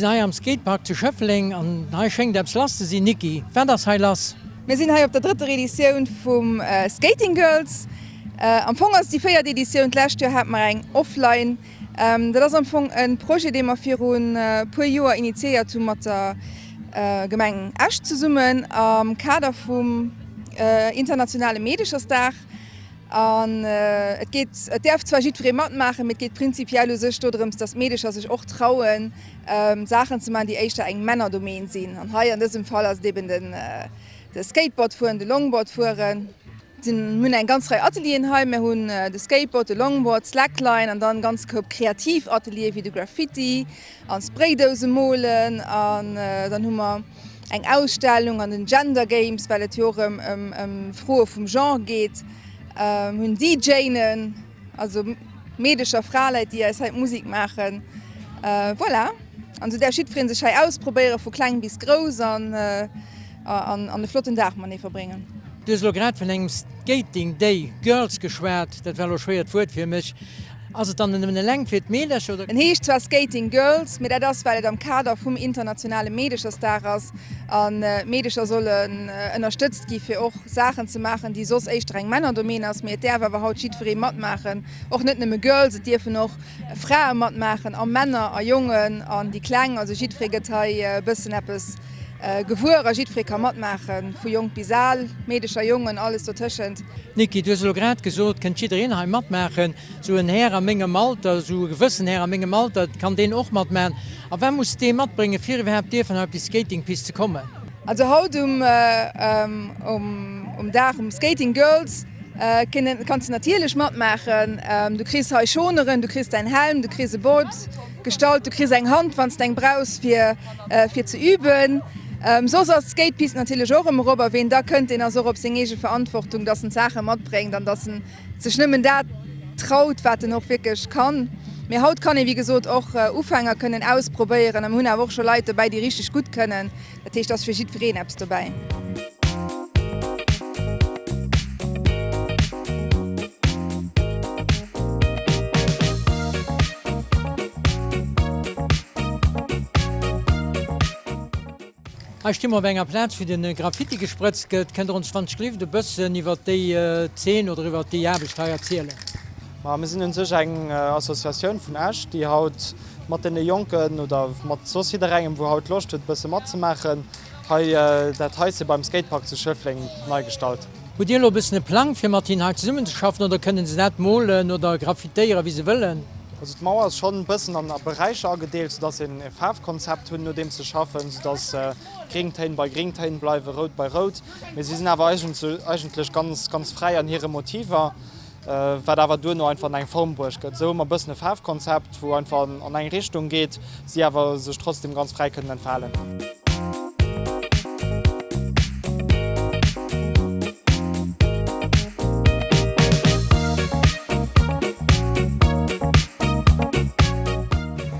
sinn hei am Skatepark zu Schëffleng an hei schéngt eppes lass ze sinn. Niki, wat ass hei lass? Mir sinn hei op der drëtter Editioun vum Skating Girls. Am Fong ass et déi véiert Editioun, d'lescht Joer hate mer eng offline. Dat ass am Fong e Projet, dee mer virun e puer Joer initiéiert hu mat der Gemeng Esch zesummen am Kader vum internationale Meedechersdag. An et geet, et däerf zwar jiddweree matmaachen, mee et geet prinzipiell u sech dodrëms, datt d'Meedecher sech och trauen, Saachen ze maachen, déi éischter eng Männerdomaine sinn. An hei an dësem Fall ass et eben de Skateboard fueren, de Longboard fueren. Mir hunn eng ganz Rei Atelieren hei. Mir hunn de Skateboard, de Longboard, Slackline an dann e ganze Koup kreativ Ateliere wéi de Graffiti an Spraydouse molen. An dann hu mer eng Ausstellung an den Gender Games, well et jo och ëm ëm Froe vum Genre geet. Mir hunn DJnen, also Meedecher, Fraleit, déi eis hei d'Musek maachen. Voilà, an esou däerf jiddweree sech hei ausprobéieren, vu kleng bis grouss an an e flotten Dag matenee verbréngen. Du hues elo grad vun engem Skating Day Girls geschwat, dat war elo e schwéiert Wuert fir mech. Ass et dann nëmmen eleng fir d'Meedercher oder? En heescht zwar Skating Girls, mee dat ass well et am Kader vum internationale Meedechersdag ass an d'Meedecher sollen ënnerstëtzt gi fir och Saachen ze maachen, déi soss éischter eng Männerdomaine ass. Mee et däerf awer haut jiddweree matmaachen, och net nëmme Girls, et dierfen och Frae matmaachen a Männer a Jongen an déi Kleng. Also jiddweree gëtt hei e bëssen eppes gewuer a jiddweree ka matmaachen, vu jonk bis al, Meedecher, Jongen, alles dotëschent. Niki, du hues elo grad gesot, kënnt jiddereen hei matmaachen. Sou en Här a mengem Alter, sou e gewëssen Här a mengem Alter, kann deen och matmaachen? A wat muss dee matbréngen, fir iwwerhaapt dierfen hei op déi Skatingpist ze kommen? Also haut um Dag um Skating Girls kanns de natierlech matmaachen. Du kriss hei Schoneren, du kriss däin Helm, du kriss e Board gestallt, du kriss eng Hand, wann s de eng brauchs fir ze üben. Soss ass d'Skatepist natierlech och ëmmer op a ween da kënnt, deen ass och op seng eege Verantwortung, dass en d'Saache matbréngt an dass en sech nëmmen dat traut, wat en och wierklech kann. Mee haut kann ee wéi gesot och Ufänger kënnen ausprobéieren a mir hunn awer och scho Leit dobäi, déi richteg gutt kënnen. Dat heescht, et ass fir jiddwereen eppes dobäi. Hei sti mer op enger Plaz, wou de Graffiti gesprëtzt gëtt. Kënnt Der ons wann ech gelift e bëssen iwwert déi Zeen oder iwwert déi Aarbecht hei erzielen? Ma mir sinn un sech eng Associatioun vun Esch, déi haut mat deene Jonken oder mat soss jidderengem, wou haut Loscht huet e bësse matzemaachen, hei dat Haische beim Skatepark zu Schëffleng nei gestalt. Hutt Dir elo e bëssen e Plang, fir mat hinnen hei zesummenzeschaffen oder kënnen se dat molen oder graffitéieren, wéi se wëllen? Also d'Mauer ass schonn e bëssen an Beräicher agedeelt, soudass een e Faarfkonzept hunn, no deem se schaffen, soudass Gringtéin bei Gringtéin bleiwen, Rout bei Rout. Mee si sinn awer eigentlech ganz, ganz fräi an hire Motiver, wat awer duerno einfach an eng Form bruecht gëtt. Esou hu mer e bëssen e Faarfkonzept, wou einfach an eng Richtung geet, si awer sech trotzdem ganz fräi kënnen entfalen.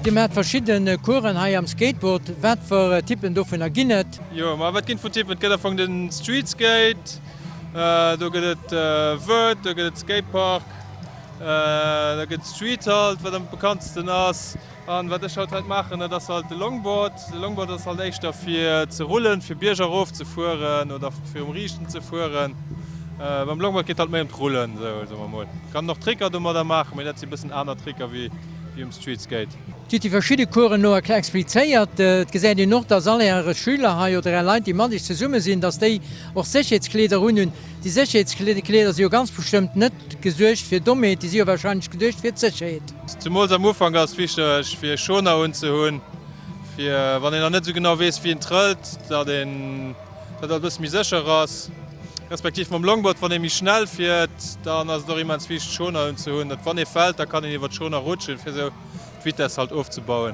Dir maacht verschidden Coursen hei am Skateboard. Wat fir Typen dovunner ginn et? Jo, ma wat ginn et fir Typen? Et gëtt am Fong den Street Skate, do gëtt et Vert, do gëtt et Skatepark, da gëtt et Street halt, wat am bekanntsten ass. An wat ech haut halt maachen, dat ass halt de Longboard. De Longboard ass halt éischter fir ze rullen, fir Bierger erof ze fueren oder fir um Riichten ze fueren. Beim Longboard geet halt méi ëm d'Rullen, esou soe mer mol. Kann och Tricker domadder maachen, mee dat si bëssen aner Tricker wéi um Streetskate. Dir hutt déi verschidde Coursen elo explizéiert. Et gesäit een och, dass all Äre Schüler hei oder Är Leit, déi mat Iech zesumme sinn, dass déi och Sécherheetskleeder unhunn. Déi Sécherheetskleeder si jo ganz bestëmmt net gesuergt fir Dommheet, déi si jo warscheinlech geduecht fir d'Sécherheet. Zumools am Ufank ass et wichteg fir Schoner unzehunn, fir wann een nach net esou genau weess wéi een trëllt, datt een dat alt e bësse méi sécher ass. Respektiv mam Longboard, wann ee méi schnell fiert, dann ass et och immens wichteg Schoner unzehunn, datt wann ee fält, da kann een iwwer d'Schoner rutschen, fir esou d'Vitess halt ofzebauen.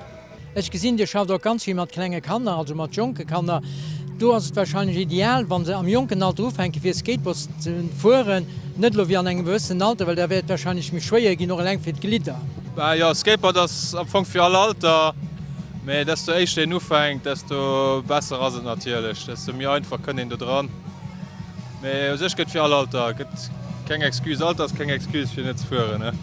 Ech gesinn, Dir schafft och ganz vill mat klenge Kanner, also mat jonke Kanner. Do ass et wahrscheinlech ideal, wa se am jonken Alter ufänke fir Skateboard ze fueren, net elo wéi an engem gewëssenen Alter, well da wäert et wahrscheinlech méi schwéier ginn, och eleng fir d'Glidder. Bah jo, Skateboard ass am Fong fir all Alter, mee desto éischter een ufänkt, desto besser ass et natierlech, desto méi einfach kënnt een do dran. Mee u sech gëtt fir all Alter, gëtt keng Excuse, Alter ass keng Excuse fir net ze fueren.